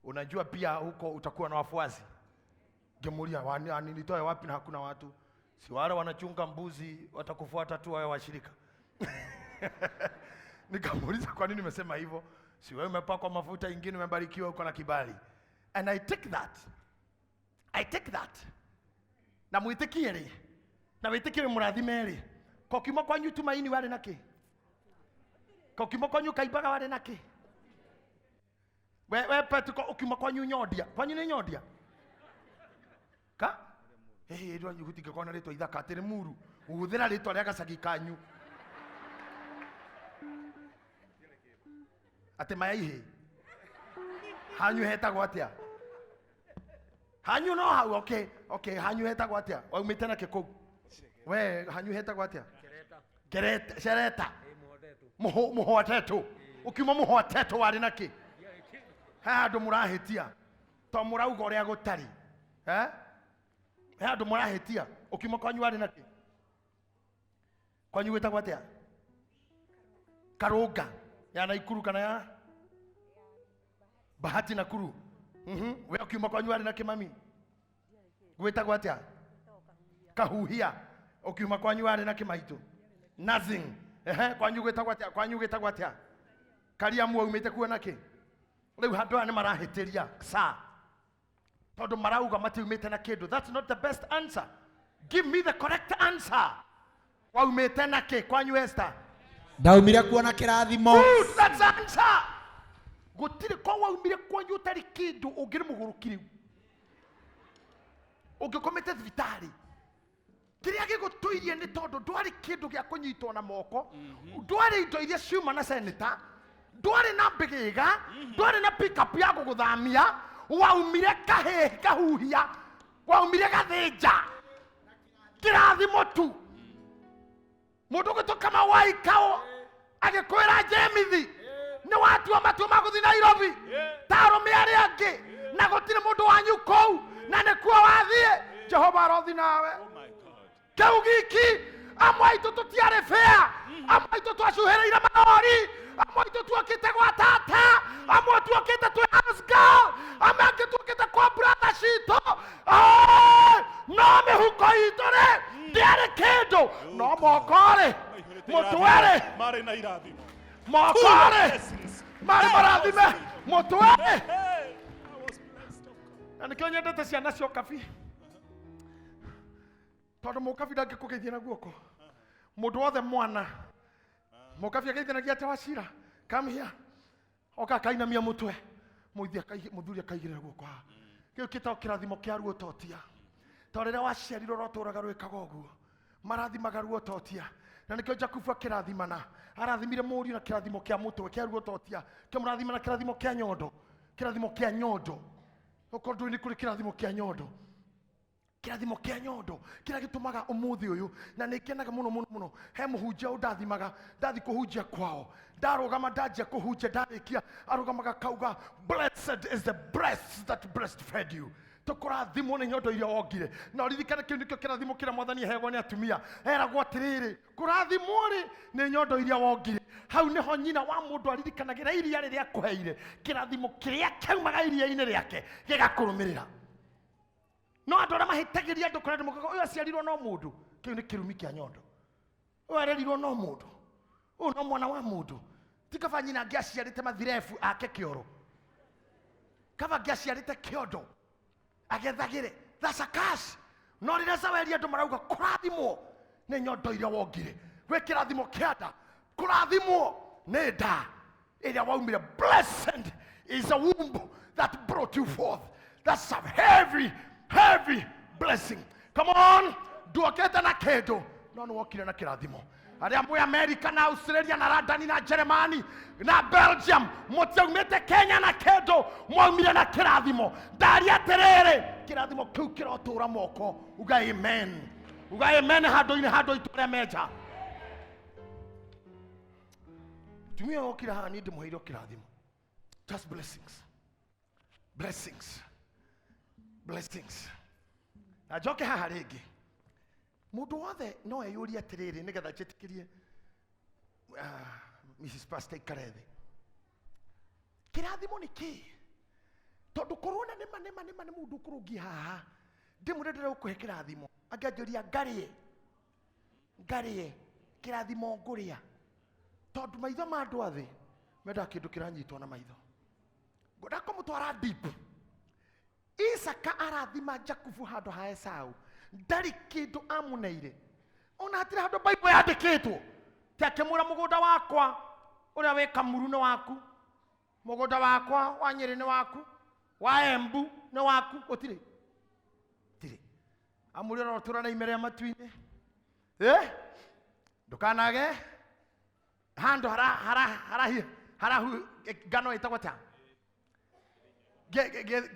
[SPEAKER 1] unajua pia huko utakuwa na wafuasi." Ngemuulia, "Nilitoe wapi na hakuna watu?" Si wale wanachunga mbuzi watakufuata tu wawe washirika. Nikamuuliza, kwa nini umesema hivyo? Si wewe umepakwa mafuta ingine, umebarikiwa, uko na kibali. And I take that. I take that. Na mwitikie ri. Na witikie murathime ri. Ko kiuma kwanyu Tumaini wale naki? Ko kiuma kwanyu Kaimbaga wale naki? We Petro, ukiuma kwanyu Nyondia. Kwanyu ni Nyondia? Ka? Hey, rwanyu gutingĩkorwo na rĩtwa ithaka atĩ nĩ muru hũthĩra rĩtwa rĩa gacagi kanyu atĩ maya ihĩ hanyu hetagwo atĩa hanyu no hau, okay, okay, hanyu hetagwo atĩa? Waumĩte nakĩ kũu we? Hanyu hetagwo atĩa? Kereta, Cereta. Mũhwatetũ. Ũkiuma mũhwatetũ warĩ nakĩ? He handũ mũrahĩtia to mũrauga ũrĩa gũtarĩ, eh? He handũ mũrahĩtia. Ũkiuma kwanyu warĩ nakĩ? Kwanyu gwĩtagwo atĩa? Karũnga ya Naikuru kana ya Bahati Nakuru? We ũkiuma kwanyu warĩ nakĩ, mami? Gwĩtagwo atĩa? Kahuhia. Ũkiuma kwanyu warĩ nakĩ, maitũ? Nothing. Ehe, kwanyu gwĩtagwo atĩa? Kwanyu gwĩtagwo atĩa? Kariamu aumĩte kuo nakĩ? Rĩu handũ aya nĩ marahĩtĩria sa tondũ marauga matiumĩte na kĩndũ. That's not the best answer. Give me the correct answer. Waumĩte nakĩ kwanyu, Esther?
[SPEAKER 3] Ndaumire kuona kĩrathimo.
[SPEAKER 1] Good, that's the answer. Gũtirĩ ko waumire kwanyu ũtarĩ kĩndũ. Ũngĩrĩ mũgũrũki rĩu ũngĩkomete thibitarĩ. Kĩrĩa gĩgũtũirie nĩ tondũ ndwarĩ kĩndũ gĩa kũnyitwo na moko, ndwarĩ indo iria ciuma na seneta, ndwarĩ na mbĩgĩga, ndwarĩ na pickup ya gũgũthamia. Waumire kahĩ kahuhia, waumire gathĩnja kĩrathimo tu. Mũndũ ũgĩtwo kama waikao agĩkwĩra Jemithi nĩ watua matua ma gũthiĩ Nairobi ta arũme arĩa angĩ, na gũtirĩ mũndũ wanyu kũu na nĩkuo wathiĩ. Jehova arothi nawe.
[SPEAKER 2] Oh my God.
[SPEAKER 1] Kĩu giki amwe aitũ tũtiarĩ bĩa, amwe aitũ twacuhĩrĩire marori, amwe aitũ tuokĩte gwa tata, amwe tuokĩte twĩ house girl, amwe angĩ tuokĩte kwa brother citũ. Ah, no mĩhuko itũ rĩ ndĩarĩ kĩndũ, no moko rĩ, mũtwe rĩ
[SPEAKER 2] Marĩ na irathimo.
[SPEAKER 1] moko rĩ
[SPEAKER 2] Blessings.
[SPEAKER 1] marĩ marathime, mũtwe rĩ.
[SPEAKER 2] Hey, I was blessed of God.
[SPEAKER 1] Na nĩkĩo nyendete ciana cia ũkabi, tondũ mũkabi ndangĩkũgeithia na guoko. Mũndũ wothe mwana mũkabi ageithanagia atĩa? Wacira, come here. Oka akainamia mũtwe, mũthuri akaigĩrĩra guoko haha. Kĩu kĩtagwo kĩrathimo kĩa ruototia, tondũ rĩrĩa waciarirwo rotũraga rwĩkaga ũguo, marathimaga ruototia. Na nĩkĩo Jakubu akĩrathimana arathimire mũriũ na kĩrathimo kĩa mũtwe kĩa ruototia, kĩmũrathima na kĩrathimo kĩa nyondo, kĩrathimo kĩa nyondo. Okorwo ndũĩ nĩ kũrĩ kĩrathimo kĩa nyondo, kĩrathimo kĩa nyondo kĩrĩa gĩtũmaga ũmũthĩ ũyũ, na nĩ ngenaga mũno mũno mũno he mũhunjia ũndathimaga. Ndathi kũhunjia kwao, ndarũgama, ndanjia kũhunjia, ndarĩkia, arũgamaga kauga, "Blessed is the breast that breastfed you." Tũkũrathimwo nĩ nyondo iria wongire. Na ũririkane kĩu nĩkĩo kĩrathimo kĩrĩa Mwathani aheagwo nĩ atumia. Eragwo atĩrĩrĩ, kũrathimwo rĩ nĩ nyondo iria wongire. Hau nĩho nyina wa mũndũ aririkanagĩra iria rĩrĩa akũheire, kĩrathimo kĩrĩa kĩaumaga iria-inĩ rĩake gĩgakũrũmĩrĩra. No andũ arĩa mahĩtagĩria andũ kũrĩa andũ mokaga, ũyũ aciarirwo no mũndũ, kĩu nĩ kĩrumi kĩa nyondo. Ũyũ arerirwo no mũndũ, ũyũ no mwana wa mũndũ. Ti kaba nyina angĩaciarĩte mathirebu ake kĩoro, kaba angĩaciarĩte kĩondo agethagĩre. That's a curse. No rĩrĩa Zaweri andũ marauga kũrathimwo nĩ nyondo iria wongire, gwĩ kĩrathimo kĩa nda, kũrathimwo nĩ nda ĩrĩa waumire. Blessed is a womb that brought you forth. That's a heavy, heavy blessing. Come on. Nduokĩte na kĩndũ, no nĩ wokire na kĩrathimo. Arĩa mwĩ America na Australia na London na Germany na Belgium, mũtiaumĩte Kenya na kĩndũ, mwaumire na kĩrathimo. Ndaria atĩrĩrĩ, kĩrathimo kĩu kĩrotũra moko. Uga amen, uga amen. Handũ-inĩ handũ itũ rĩa meja mutumia wokire haha, niĩ ndĩmũheire kĩrathimo. Just blessings, blessings, blessings. Na njoke haha rĩngĩ, mũndũ wothe no eyũrie atĩrĩrĩ, nĩgetha njĩtĩkĩrie Mrs. Pastor ikare thĩ, kĩrathimo nĩ kĩĩ? Tondũ korwo na nĩma nĩma nĩma nĩ mũndũ ũkũrũngia haha ndĩmwĩre ndĩrĩa ũkũhe kĩrathimo. Angĩanjũria ngarĩe ngarĩe kĩrathimo ngũrĩa, tondũ maitho ma andũ a thĩ mendaga kĩndũ kĩranyitwo na maitho. Ngwenda kũmũtwara deep. Isaka arathima Jakubu handũ ha Esau, ndarĩ kĩndũ amũneire, ona hatirĩ handũ Bible yandĩkĩtwo ti akĩmwĩra mũgũnda wakwa ũrĩa wĩ Kamuru nĩ waku, mũgũnda wakwa wa Nyĩrĩ nĩ waku, wa Embu nĩ waku. Gũtirĩ, tirĩ amũrĩ ũrotũra na ime rĩa matu-inĩ, ndũkanage handũ hara hara hara harahu ngano ĩtagwo ta
[SPEAKER 2] Gĩthĩi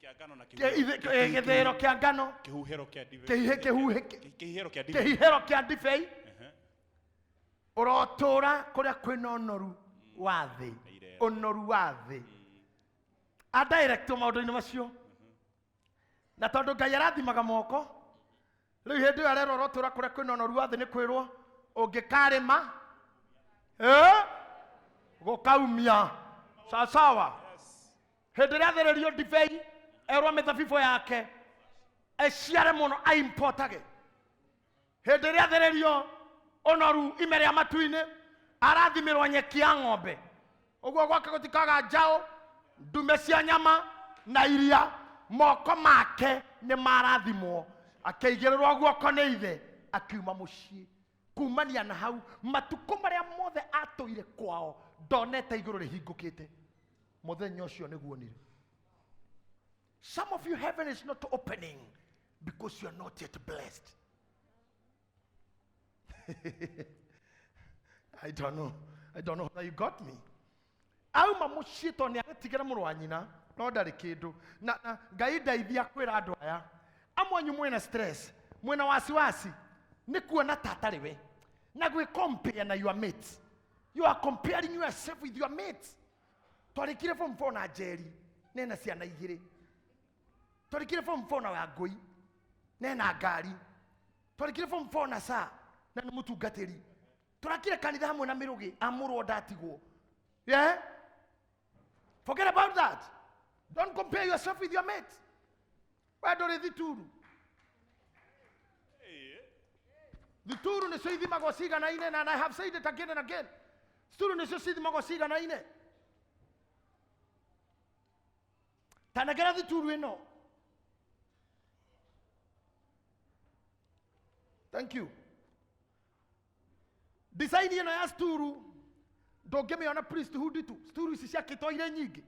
[SPEAKER 2] kĩa ngano na
[SPEAKER 1] gĩthĩĩro kĩa ngano,
[SPEAKER 2] kĩhuhĩro kĩa ndibei. Kĩhihĩro kĩa ndibei.
[SPEAKER 1] Kĩhihĩro kĩa ndibei. Ũrotũra kũrĩa kwĩna ũnoru wa thĩ.
[SPEAKER 2] Irera.
[SPEAKER 1] Ũnoru wa thĩ adirectwo maũndũ-inĩ macio, na tondũ Ngai arathimaga moko rĩu, hĩndĩ ĩyo arerwo ũrotũra kũrĩa kwĩna ũnoru wa thĩ nĩ kwĩrwo ũngĩkarĩma, gũkaumia sawasawa. Hĩndĩ ĩrĩa athĩrĩrio ndibei, erwo mĩthabibũ yake ĩciare mũno, aimportage. Hĩndĩ ĩrĩa athĩrĩrio ũnoru ime rĩa matu-inĩ, arathimĩrwo nyeki ya ng'ombe, ũguo gwake gũtikaga njaũ ndume cia nyama na iria. Moko make nĩ marathimwo, akĩigĩrĩrwo guoko nĩ ithe, akiuma mũciĩ. Kumania na hau, matukũ marĩa mothe atũire kwao ndonete igũrũ rĩhingũkĩte. Mũthenya ũcio nĩguo onire. Some of you, heaven is not opening because you are not yet blessed. I don't know. I don't know whether you got me. Auma mũciĩ tondũ nĩ aretigĩra mũrũ wa nyina, no ndarĩ kĩndũ na Ngai ndeithia kwĩra andũ aya amwe anyu mwĩna stress, mwĩna wasiwasi nĩ kuona ta atarĩ we na gwĩ compare na your mates. You are comparing yourself with your mates. Twarĩkire form 4 na Njeri nena ciana igĩrĩ, twarĩkire form 4 na Wangũi nena ngari, twarĩkire form 4 na saa na nĩ mũtungatĩri, tũrakire kanitha hamwe na mĩrũgĩ amũrwo ndatigwo. Yeah, forget about that. Don't compare yourself with your mates. We ndũrĩ thituru. Thituru nĩcio ithimagwo ciganaine, na I have said it again and again, thituru nĩcio cithimagwo ciganaine. Tanegera thituru ĩno. Thank you. Design ĩno ya sturu ndũngĩmĩona priesthood tu. Sturu ici ciakĩtwo irĩ nyingĩ,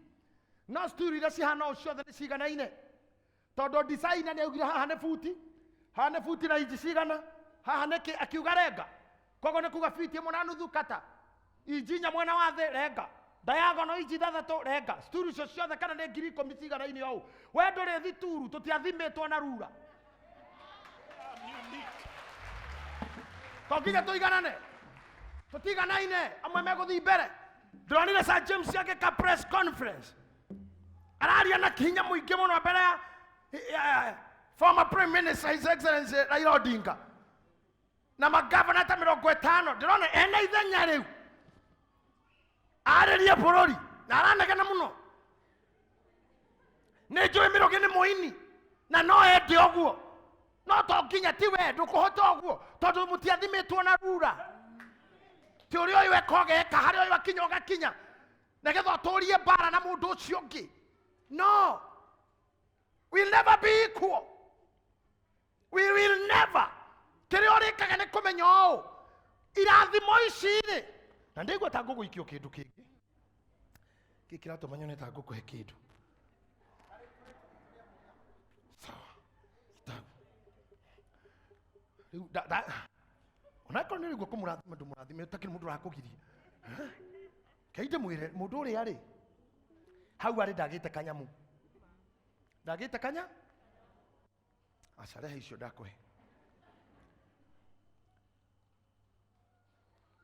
[SPEAKER 1] no sturu iria cihana ũũ ciothe nĩ ciganaine, tondũ designer nĩ augire haha nĩ buti, haha nĩ buti na inji cigana, haha nĩ kĩ, akiuga renga. Koguo nĩ kuga fiti 1 na nuthu, kata inji 4 mwena wa thĩ, renga diagonal inji 6, renga. Sturu icio ciothe kana nĩ 10,000 ciganaine ũũ. We ndũrĩ thituru, tũtiathimĩtwo na rura.
[SPEAKER 2] I'm unique.
[SPEAKER 1] To nginya tũiganane, tũtiganaine. Amwe megũthiĩ mbere. Ndĩronire Sir James agĩka press conference, araria na kinya mũingĩ mũno mbere ya former prime minister, His Excellency Raila Odinga, na magavana ta 50. Ndĩrona ena ithenya rĩu arĩrie bũrũri na aranegena mũno. Nĩ njũĩ mĩrũgĩ nĩ mũini na no ende ũguo, no to nginya ti we ndũkũhota ũguo, tondũ mũtiathimĩtwo na rura. Ti ũrĩa ũyũ eka ũgeka, harĩa ũyũ akinya ũgakinya, nĩgetha ũtũrie mbara na mũndũ ũcio ũngĩ. No, we'll never be equal. We will never. Kĩrĩa ũrĩkaga nĩ kũmenya ũũ, irathimo ici rĩ, na ndĩgua ta ngũgũikio kĩndũ kĩngĩ gĩkĩ kĩratũma nyone ta ngũkũhe kĩndũ. Sawa, itagu rĩu onakorwo nĩ rĩguo kũmũrathima, ndũmũrathime ũtakĩrĩ mũndũ ũrakũgiria. Kei ndĩmwĩre mũndũ ũrĩa rĩ hau arĩ ndagĩte kanyamu, ndagĩte kanya. Aca, rehe icio ndakũhe.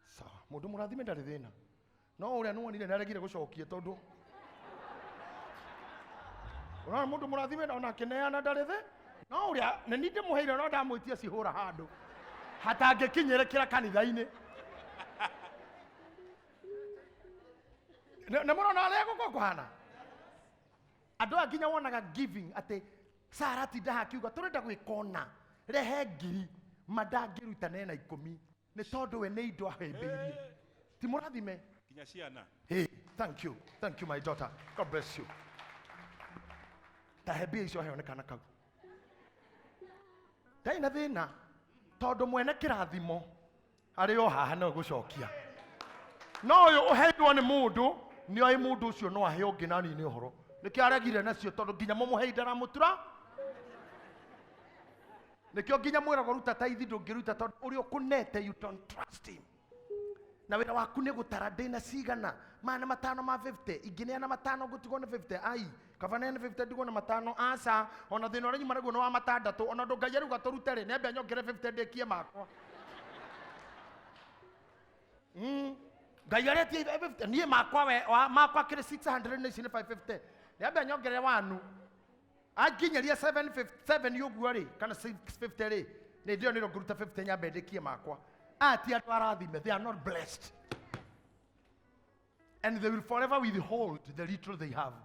[SPEAKER 1] Sawa, mũndũ mũrathime ndarĩ thĩna, no ũrĩa nĩwonire nĩaregire gũcokia, tondũ ũrona mũndũ mũrathime ona akĩneana ndarĩ thĩ, no ũrĩa nĩ ni ndĩmũheire no ndamwĩtia cihũra handũ hatangĩkinyĩrĩkĩra kanitha-inĩ. Nĩ mũrona ũrĩa gũkũ kũhana andũ aya nginya wonaga giving atĩ Sara atinda hakiuga tũrenda gwĩka ũna, rehe ngiri, ma ndangĩruta nena ikũmi nĩ tondũ we nĩ indo ahĩmbĩirie. Ti mũrathime?
[SPEAKER 2] Nginya ciana.
[SPEAKER 1] Hey, thank you, thank you my daughter, God bless you. Ta he mbia icio aheo nĩ kana kau. Ndarĩ na thĩna tondũ mwene kĩrathimo arĩ o haha no gũcokia. No ũyũ ũheirwo nĩ mũndũ nĩ oĩ mũndũ ũcio no ahe ũngĩ na nini ũhoro. Nĩkĩo aregire nacio tondũ nginya mũmũhei ndaramũtura. Nĩkĩo nginya mwĩragwo ruta taithi ndũngĩruta tondũ ũrĩa ũkũnete you don't trust him. Na wĩra waku nĩ gũtara ndĩna cigana mana matano ma 50 ingĩneana matano ngũtigwo nĩ 50 ai kaba neane 50 ndigwo na matano aca ona thĩna ũrĩa nyuma naguo nĩ wa matandatũ ona ũndũ Ngai arauga tũrute rĩ nĩambe anyongere 50 ndĩkie makwa. Ngai aretie 50 niĩ makwa we wa, makwa kĩrĩ 600 na ici nĩ 550 nĩambe anyongerere wanu anginyeria 757 ũguo rĩ kana 650 rĩ nĩ ndĩo nĩro ngũruta 50 nyambe ndĩkie makwa. Ati andũ arathime, they are not blessed and they will forever withhold the little they have.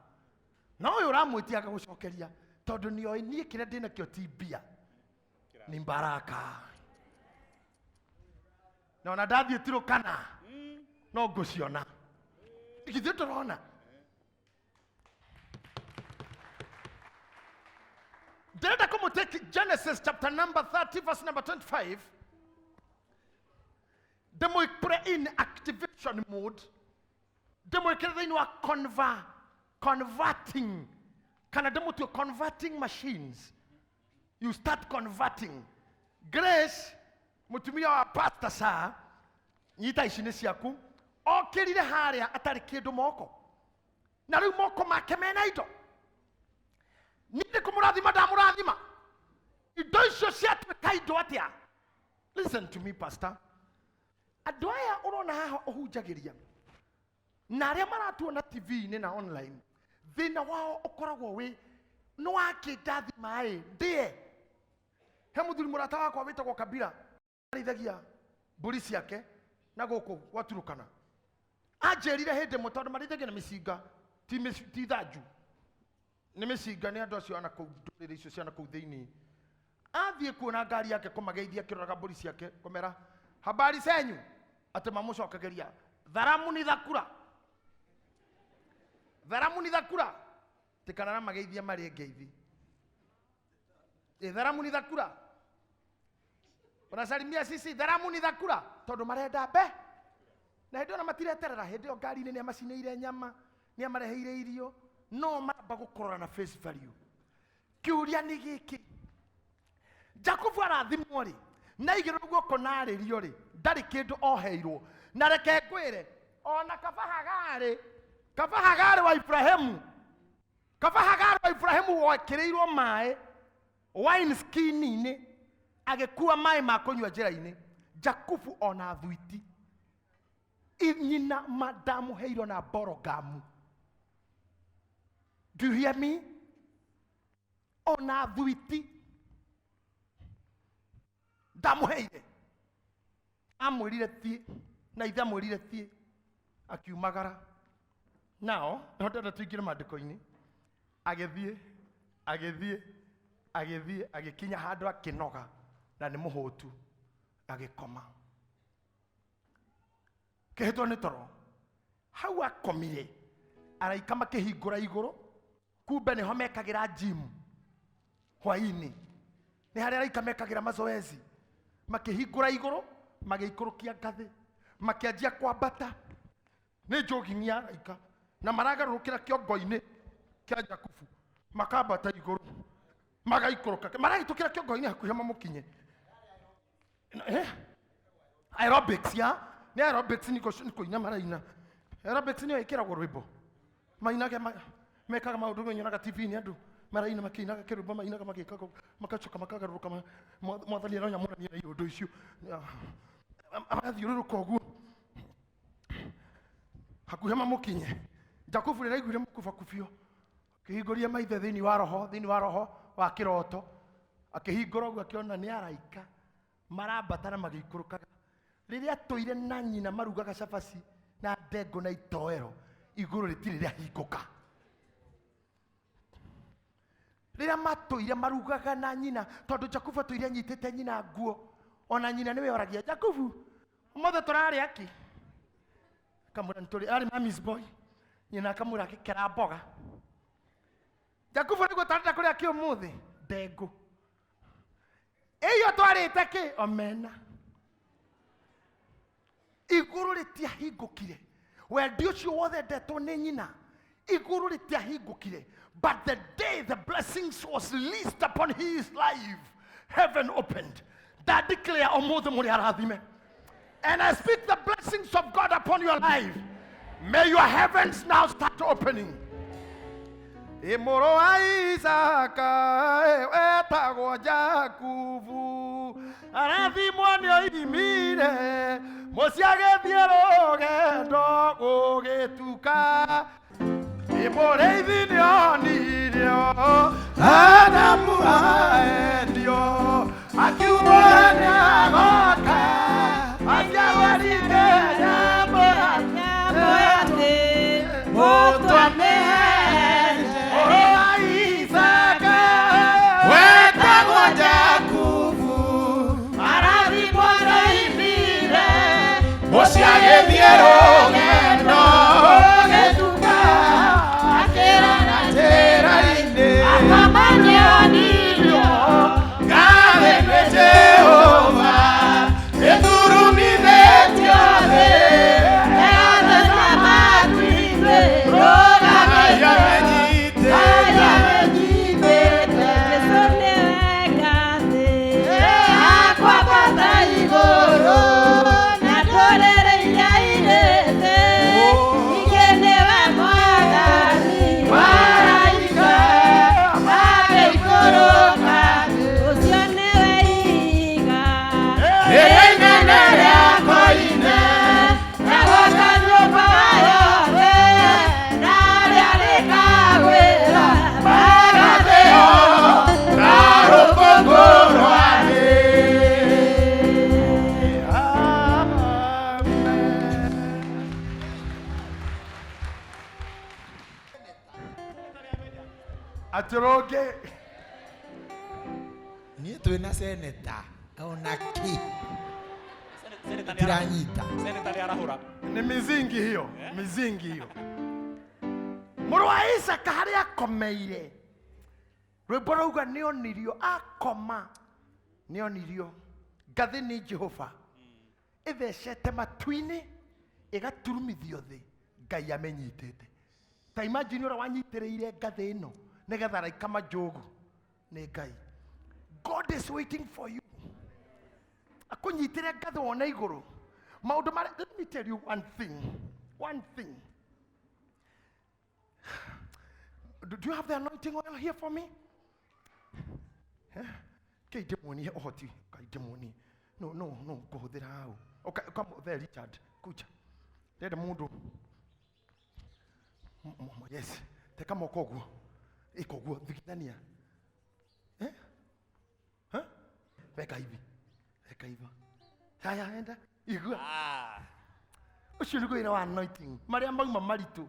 [SPEAKER 1] Na ũyũ ũramwĩtia agagũcokeria tondũ nĩoĩ niĩ kĩrĩa ndĩnakĩo ti mbia ni baraka na ona ndathiĩ Turkana no ngũciona. Githĩ ndũrona? Ndĩrenda kũmũtake Genesis chapter number 30 verse number 25 ndĩmwĩkĩre in activation mode, ndĩmwĩkĩre thĩinĩ wa converting kana ndĩmũtue converting machines. You start converting. Grace mũtumia wa pastor sa nyita ici nĩ ciaku okĩrire harĩa atarĩ kĩndũ moko na rĩu moko make mena indo. Niĩ nĩ kũmũrathima ndamũrathima indo icio ciatuĩka indo atĩa? Listen to me pastor, andũ aya ũrona haha ũhunjagĩria na arĩa maratuona TV-inĩ na online thĩna wao ũkoragwo wĩ nĩ wakĩndathima ĩ ndĩe. He mũthuri mũrata wakwa wĩtagwo Kabira arĩithagia mbũri ciake na gũkũ gwa Turukana. Anjĩrire hĩndĩ ĩmwe tondũ marĩithagia na mĩcinga ti thanju nĩ mĩcinga nĩ andũ acio ana kũu ndũrĩrĩ icio ciana kũu thĩinĩ. Athiĩ kuona ngari yake kũmageithia akĩroraga mbũri ciake kũmera habari cenyu atĩ mamũcokagĩria tharamu ni thakura tharamu ni thakura tikanara mageithia marĩ ngeithi. Tharamu ni thakura unasalimia sisi tharamu ni thakura tondũ marenda mbe na hĩndĩ ĩyo matireterera hĩndĩ ĩyo ngari-inĩ nĩ amacinĩire nyama nĩ amareheire irio no maramba gũkũrora na face value. Kĩũria nĩ gĩkĩ, Jakubu arathimwo rĩ na aigĩrĩrwo guoko na arĩrio rĩ ndarĩ kĩndũ oheirwo. Na reke ngwĩre ona kaba Hagari, kaba Hagari wa Ibrahimu, kaba Hagari wa Ibrahimu wekĩrĩirwo maĩ wine skin-inĩ agĩkua maĩ ma kũnyua njĩra-inĩ. Jakubu ona thuiti nyina ndamũheirwo na mborogamu. Do you hear me? Ona thuiti ndamũheire, amwĩrire thiĩ na ithe amwĩrire thiĩ akiumagara. Nao nĩho ndĩrenda tũingĩre maandĩko-inĩ. Agĩthiĩ agĩthiĩ agĩthiĩ agĩkinya handũ akĩnoga na nĩ mũhũtu agĩkoma kĩhĩtwo nĩ toro. Hau akomire araika makĩhingũra igũrũ, kumbe nĩho mekagĩra gym hwaĩ-inĩ, nĩ harĩa araika mekagĩra mazoezi. Makĩhingũra igũrũ magĩikũrũkia ngathĩ makĩanjia kwambata nĩ njoginia araika na maragarũrũkĩra kĩongo-inĩ kĩa Jakubu makambata igũrũ magaikũrũka marahĩtũkĩra kĩongo-inĩ hakuhĩ mamũkinye. Aerobics ya nĩ aerobics nĩ kũina maraina. Aerobics nĩyo ĩkĩragwo rwĩmbo mainage mekaga maũndũ menyonaga TV-inĩ andũ maraina makĩinaga kĩrwĩmbo mainaga magĩkaga magacoka makagarũrũka mwathani aronyamũrania na iũndũ icio magathiũrũrũka ũguo hakuhĩ mamũkinye. Jakubu rĩrĩa aiguire mũkubakubio akĩhingũria maitho thĩinĩ wa roho, thĩinĩ wa roho wa kĩroto akĩhingũra ũguo akĩona nĩ araika marambata na magĩikũrũkaga. Rĩrĩa atũire na nyina marugaga cabaci na ndengũ na itoero igũrũ rĩtirĩ rĩahingũka. Rĩrĩa matũire marugaga na nyina, tondũ Jakubu atũire anyitĩte nyina nguo, ona nyina nĩwe oragia Jakubu, ũmũthĩ tũrarĩa kĩ? Akamwĩra nĩtũrĩ, arĩ mommy's boy. Nyina akamwĩra akĩkera mboga. Jakubu nĩguo tũrenda kũrĩa kĩ ũmũthĩ? Ndengũ. Ĩyo twarĩte kĩ? Omena. Igũrũ rĩtiahingũkire. Wendi ũcio wothe ndetwo nĩ nyina, igũrũ rĩtiahingũkire. But the day the blessings was released upon his life, heaven opened. That declare ũmũthĩ mũrĩ arathime. And I speak the blessings of God upon your life. May your heavens now start opening. Mũrũ wa Isaka wetagwo Jakubu, arathimwo nĩ oimire mũciĩ agĩthiĩ rũgendo gũgĩtuka. Mũrĩithi nĩonirio Adamu aendio, akiuga nĩagoka aciarwo rĩngĩ nyambo Mũrũ wa Isaka
[SPEAKER 3] Wetagwo Jakubu,
[SPEAKER 1] arathimwo nĩoimire
[SPEAKER 3] mũciĩ agĩthiĩ rũgendo
[SPEAKER 1] gũgĩtuka
[SPEAKER 3] njĩra-inĩ,
[SPEAKER 1] akamanĩonirio
[SPEAKER 3] Ngai nĩ Jehova, ĩturumithĩtio thĩ, Ngai amenyitĩte. Rĩrĩa inene rĩa koine, magathĩo na rũkũngũ rwa thĩ.
[SPEAKER 1] Amen. Atĩrũngĩ
[SPEAKER 3] Niĩ twĩna seneta ona kĩ tiranyita.
[SPEAKER 2] Seneta nĩ arahũra.
[SPEAKER 1] Ni mizingi hiyo, mizingi hiyo. Mũrũ wa Isaka harĩa akomeire, rwĩmbo rauga nĩonirio akoma, nĩonirio ngathĩ nĩ Jehova ĩthecete matu-inĩ ĩgaturumithio thĩ, Ngai amenyitĩte. Ta imagine ũrĩa wanyitĩrĩire ngathĩ ĩno nĩgetha araika manjũgu nĩ Ngai. God is waiting for you. Akũnyitĩre ngathĩ wone igũrũ. Maũndũ marĩa, let me tell you one thing. One thing. Do you have the anointing oil here for me? Kei ndĩmuonie ũhoti, Ngai ndĩmuonie. No, no, no, ngũhũthĩra hau. Ũka, ũka, there Richard, kuja. Ndĩrenda mũndũ. Yes. Teka moko ũguo. Ĩka ũguo, thigithania. Eh? Huh? Weka hivi. Weka hivi. Haya, enda. Igua.
[SPEAKER 2] Ah.
[SPEAKER 1] Ũcio nĩguo wĩra wa anointing. Marĩa mauma maritũ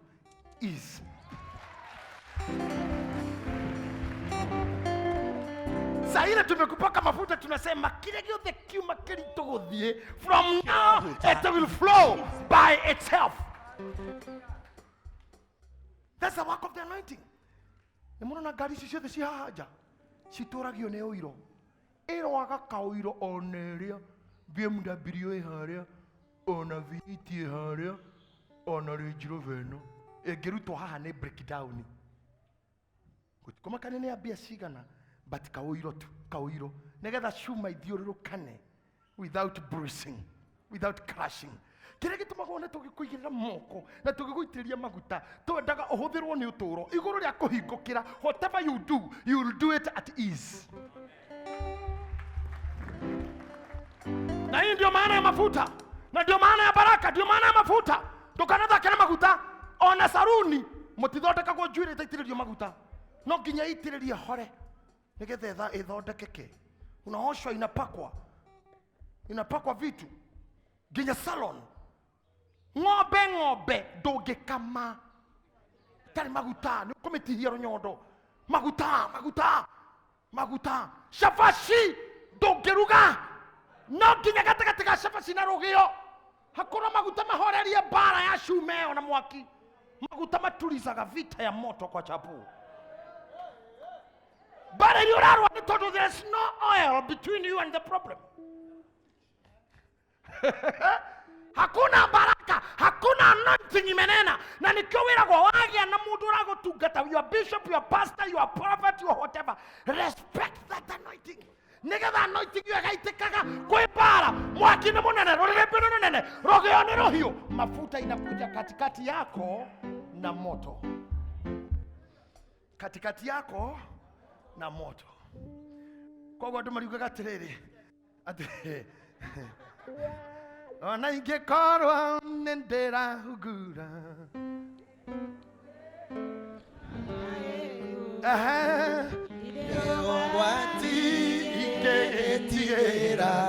[SPEAKER 1] is. Saa ile tumekupaka mafuta tunasema kile gĩothe kiuma kĩritũ gũthiĩ, from now it will flow by itself. That's the work of the anointing. Nĩ mũrona ngari ici ciothe ci haha nja citũragio nĩ ũiro, ĩroaga kaũiro ona ĩrĩa BMW ĩ harĩa, ona V8 ĩ harĩa, ona Range Rover ĩno ĩngĩrutwo haha nĩ breakdown. Gũtikũmakania nĩ ya mbia cigana, but kaũiro tu, kaũiro nĩgetha cuma ithiũrũrũkane without bruising, without crashing. Kĩrĩa gĩtũmaga wone tũgĩkũigĩrĩra moko na tũgĩgũitĩrĩria maguta, twendaga ũhũthĩrwo nĩ ũtũũro igũrũ rĩa kũhingũkĩra. Whatever you do, you will do it at ease. Na hii ndio maana ya mafuta, na ndio maana ya baraka, ndio maana ya mafuta. Ndũkanathake na maguta. Ona saruni mũtithondekagwo njuĩrĩ ĩtaitĩrĩrio maguta, no nginya ĩitĩrĩrie hore nĩgetha ĩthondekeke. Unaoshwa, inapakwa, inapakwa vitu nginya salon. Ng'ombe, ng'ombe ndũngĩkama tarĩ maguta, nĩ ũkũmĩtihia rũnyondo. Maguta, maguta, maguta. Cabaci ndũngĩruga, no nginya gatagatĩ ga cabaci na rũgĩo hakorwo maguta mahorerie mbara ya cuma ĩyo na mwaki. Maguta maturizaga vita ya moto kwa chapu. Mbara iria ũrarũa nĩ tondũ there is no oil between you and the problem. Hakuna baraka, hakuna anointing imenena. Na nikio wĩragwo wagĩa na mũndũ ũragũtungata, your bishop, your pastor, your prophet, your whatever, respect that anointing, nigetha anointing ĩyo ĩgaitĩkaga kwĩ mbara. Mwaki nĩ mũnene, rũrĩrĩmbĩ nĩ rũnene, rũgĩo nĩ rũhiũ, mafuta inakuja katikati yako na moto, katikati yako na moto. Koguo andũ mariugaga atĩrĩrĩ, atĩ ona ingĩkorwo nĩ ndĩrahungura. Ehe. Ũgwati ingĩtigĩra.